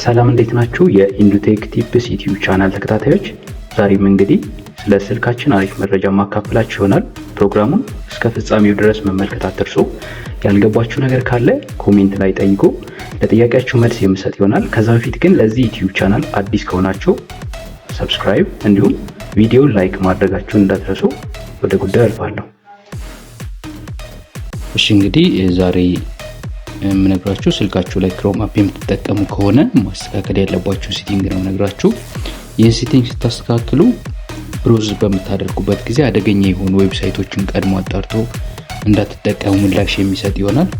ሰላም፣ እንዴት ናችሁ? የኢንዱቴክ Tips YouTube channel ተከታታዮች፣ ዛሬም እንግዲህ ስለ ስልካችን አሪፍ መረጃ ማካፈላችሁ ይሆናል። ፕሮግራሙን እስከ ፍጻሜው ድረስ መመልከት አትርሱ። ያልገባችሁ ነገር ካለ comment ላይ ጠይቁ፣ ለጥያቄያችሁ መልስ የምሰጥ ይሆናል። ከዛ በፊት ግን ለዚህ YouTube channel አዲስ ከሆናችሁ subscribe እንዲሁም ቪዲዮ like ማድረጋችሁን እንዳትረሱ። ወደ ጉዳዩ አልፋለሁ። እሺ፣ እንግዲህ ዛሬ የምነግራችሁ ስልካችሁ ላይ Chrome app የምትጠቀሙ ከሆነ ማስተካከል ያለባችሁ setting ነው የምነግራችሁ። ይህን setting ስታስተካክሉ browse በምታደርጉበት ጊዜ አደገኛ የሆኑ website ኦችን ቀድሞ አጣርቶ እንዳትጠቀሙ ምላሽ የሚሰጥ ይሆናል።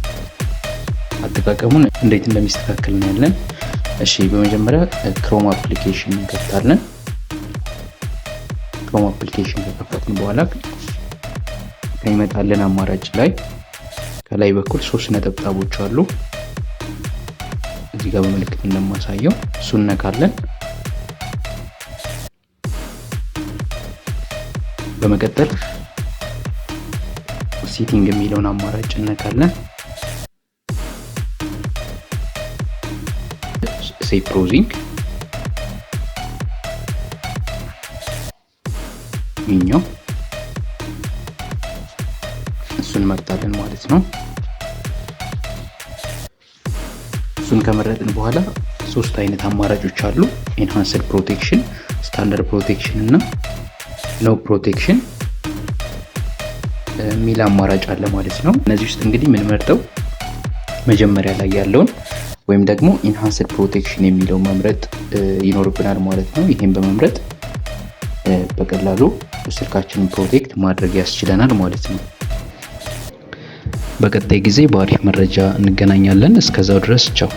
አጠቃቀሙን እንዴት እንደሚስተካከል እናያለን። እሺ፣ በመጀመሪያ Chrome application እንከፍታለን። Chrome application ከከፈትን በኋላ ከሚመጣልን አማራጭ ላይ ከላይ በኩል ሶስት ነጠብጣቦች አሉ። እዚህ ጋር በምልክት እንደማሳየው እሱን እነካለን። በመቀጠል setting የሚለውን አማራጭ እነካለን። Safe browsing ይኛው እሱን እንመርጣለን ማለት ነው። እሱን ከመረጥን በኋላ ሶስት አይነት አማራጮች አሉ። Enhanced protection፣ standard protection እና no protection የሚል አማራጭ አለ ማለት ነው። እነዚህ ውስጥ እንግዲህ የምንመርጠው መጀመሪያ ላይ ያለውን ወይም ደግሞ enhanced protection የሚለው መምረጥ ይኖርብናል ማለት ነው። ይህን በመምረጥ በቀላሉ ስልካችንን protect ማድረግ ያስችለናል ማለት ነው። በቀጣይ ጊዜ በአሪፍ መረጃ እንገናኛለን። እስከዛው ድረስ ቻው።